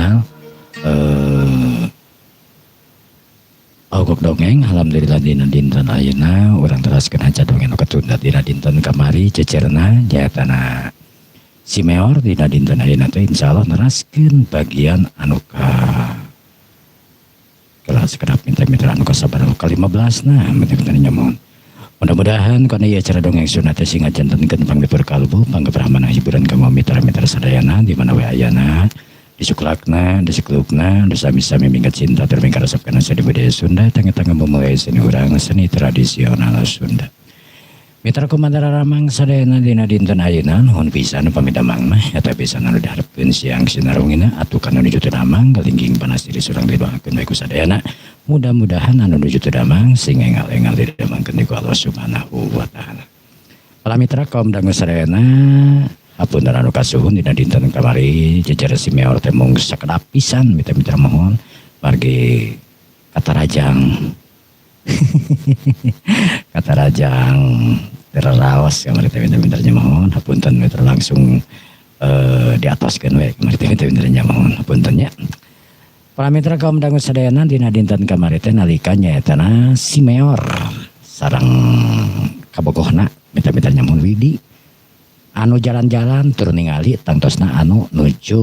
channel Aukok dongeng. Alhamdulillah dina dinten ayeuna urang teraskeun aja dongeng nu katunda dina dinten kamari cecerna nyaetana si Meor. Dina dinten ayeuna teh insyaallah neraskeun bagian anu ka kelas kedap mitra-mitra anu kasabar anu ka-15. Nah, mitra-mitra nyamun, mudah-mudahan kana ieu acara dongeng Sunda teh sing ngajantenkeun panglipur kalbu, panggebrahmana, hiburan kanggo mitra-mitra sadayana di mana we ayana, disuklakna, disuklukna, disami-sami minggat cinta tur mingkaresep kana seni budaya Sunda, tangga-tangga memulai seni urang, seni tradisional Sunda. Mitra kumandara ramang sadayana, dina dinten ayeuna nuhun pisan upami damang mah eta pisan anu diharepkeun siang sinarungina atuh kana nuju teu damang galingging panas diri surang didoakeun we ku sadayana. Mudah-mudahan anu nuju teu damang sing engal-engal didamangkeun ku Allah Subhanahu wa taala. Para mitra kaum dangu sadayana, hapunten anu kasuhun, dina dinten kamari jejer si Meor teh mung sakedap pisan, mitra-mitra mohon, margi katarajang katarajang terraos kamari teh. Mitra-mitranya mohon hapunten, mitra, langsung diatoskeun we kamari teh. Mitra-mitranya mohon hapunten nya. Para mitra kaum dangu sadayana, dina dinten kamari teh nalika nyaetana si Meor sareng kabogohna, mitra-mitranya mohon, Widi, anu jalan-jalan tur ningali tangtosna anu nuju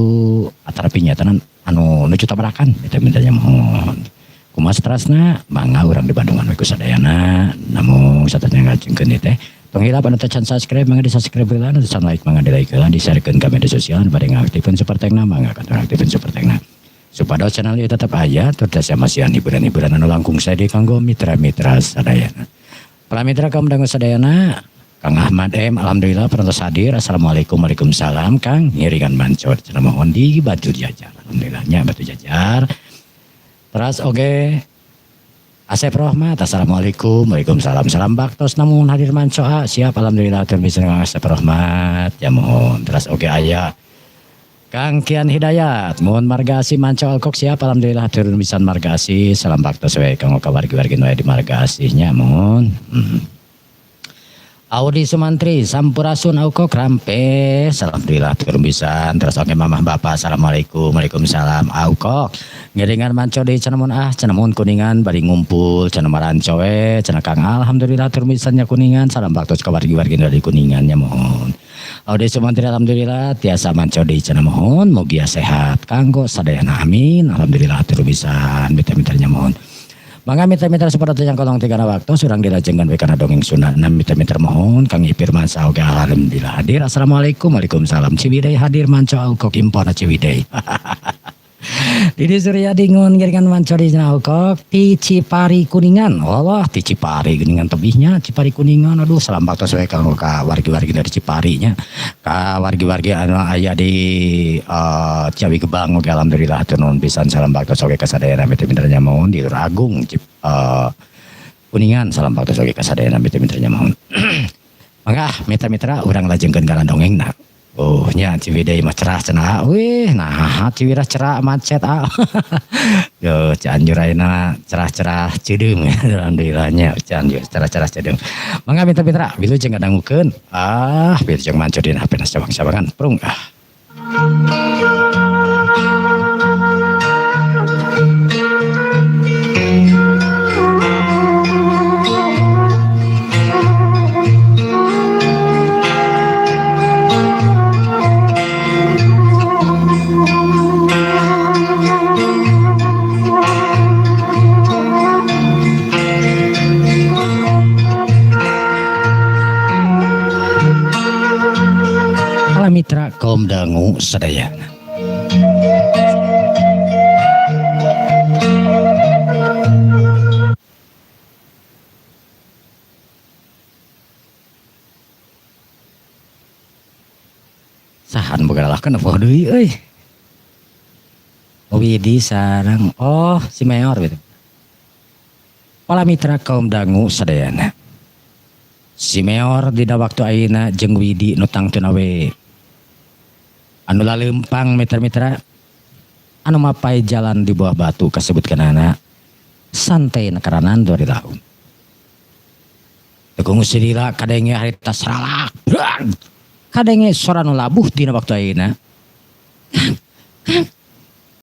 atarapi nyaetana anu nuju tabrakan. Mitra-mitranya mohon, kumaha saterasna? Mangga urang di Bandungan we ku sadayana. Namun sateuacan ngajengkeun ieu teh, tong hilap anu can subscribe mangga di subscribe heula, anu can like mangga di like heula, di-sharekeun ka media sosial, bade ngaktifkeun super thanks mangga kantor aktifkeun super thanks supados channel ieu tetep aya tur teh masihan hiburan-hiburan anu langkung sae kanggo mitra-mitra sadayana. Para mitra kaum dangu sadayana, Kang Ahmad M, alhamdulillah parantos hadir. Assalamualaikum. Waalaikumsalam, Kang. Ngiringan mancot cenah, mohon di Batu Jajar. Alhamdulillah nya, Batu Jajar. Terus oge Asep Rohmat, assalamualaikum. Waalaikumsalam, salam baktos, namun hadir mancoa siap. Alhamdulillah, tur bisa Kang Asep Rohmat ya, mohon. Terus oge aya Kang Kian Hidayat, mohon margasi manco alkok siap. Alhamdulillah, turun pisan margasi, salam baktos we kanggo ka wargi-wargi nu aya di margasihnya, mohon. Audi Sumantri, sampurasun aukok, rampes, alhamdulillah turun pisan. Terus oke mamah bapak, assalamualaikum. Waalaikumsalam, aukok ngiringan manco di cenah ah, cenah Kuningan bari ngumpul cenah, maranco we cenah Kang. Alhamdulillah, turun pisan Kuningan, salam baktos ka wargi-wargi dari Kuningan nya, mohon. Audi Sumantri, alhamdulillah tiasa manco di cenah, mohon, mugia sehat kanggo sadayana, amin. Alhamdulillah, turun pisan mitra-mitranya mohon. Mangga mitra-mitra seperti yang kolong tiga waktu surang dilajengkan we kana dongeng Sunda. Enam mitra-mitra mohon. Kang Ipir Mansa oge alhamdulillah hadir. Assalamualaikum. Waalaikumsalam. Ciwidey hadir manco aukok, impona Ciwidey. Didi Suryadi ngun ngiringan manco di aukok ti Cipari Kuningan. Allah, ti Cipari Kuningan tebihnya Cipari Kuningan. Aduh, salam baktos we kanggo ka wargi-wargi dari Cipari nya. Ka wargi-wargi anu aya di Ciawi Gebang oge alhamdulillah hatur nuhun pisan, salam baktos oge ka sadayana mitra-mitranya mohon di Agung Kuningan, salam baktos oge ka sadayana mitra-mitranya mohon. Mangga mitra-mitra, urang lajengkeun kana dongengna. Oh nya, Ciwidey mah cerah cenah. Wih, nah Ciwidey cerah macet ah. Yo, Cianjur ayeuna cerah-cerah ceudeum, alhamdulillah nya, Cianjur cerah-cerah ceudeum. Mangga mitra-mitra, wilujeng ngadangukeun. Ah, wilujeng manco dina HP na sawang-sawangan prung ah. Para mitra kaum dangu sadayana. Sahan boga lalakon apa deui euy? Widi sareng, oh, si Meor gitu. Para mitra kaum dangu sadayana. Si Meor dina waktu ayeuna jeung Widi nu tangtuna we anu laleumpang, mitra-mitra, anu mapai jalan di bawah batu kasebutkeunana santai nakaranan di laun. Teu silila kadenge harita saralak. Kadenge sora nu labuh dina waktu ayeuna. Kang, Kang,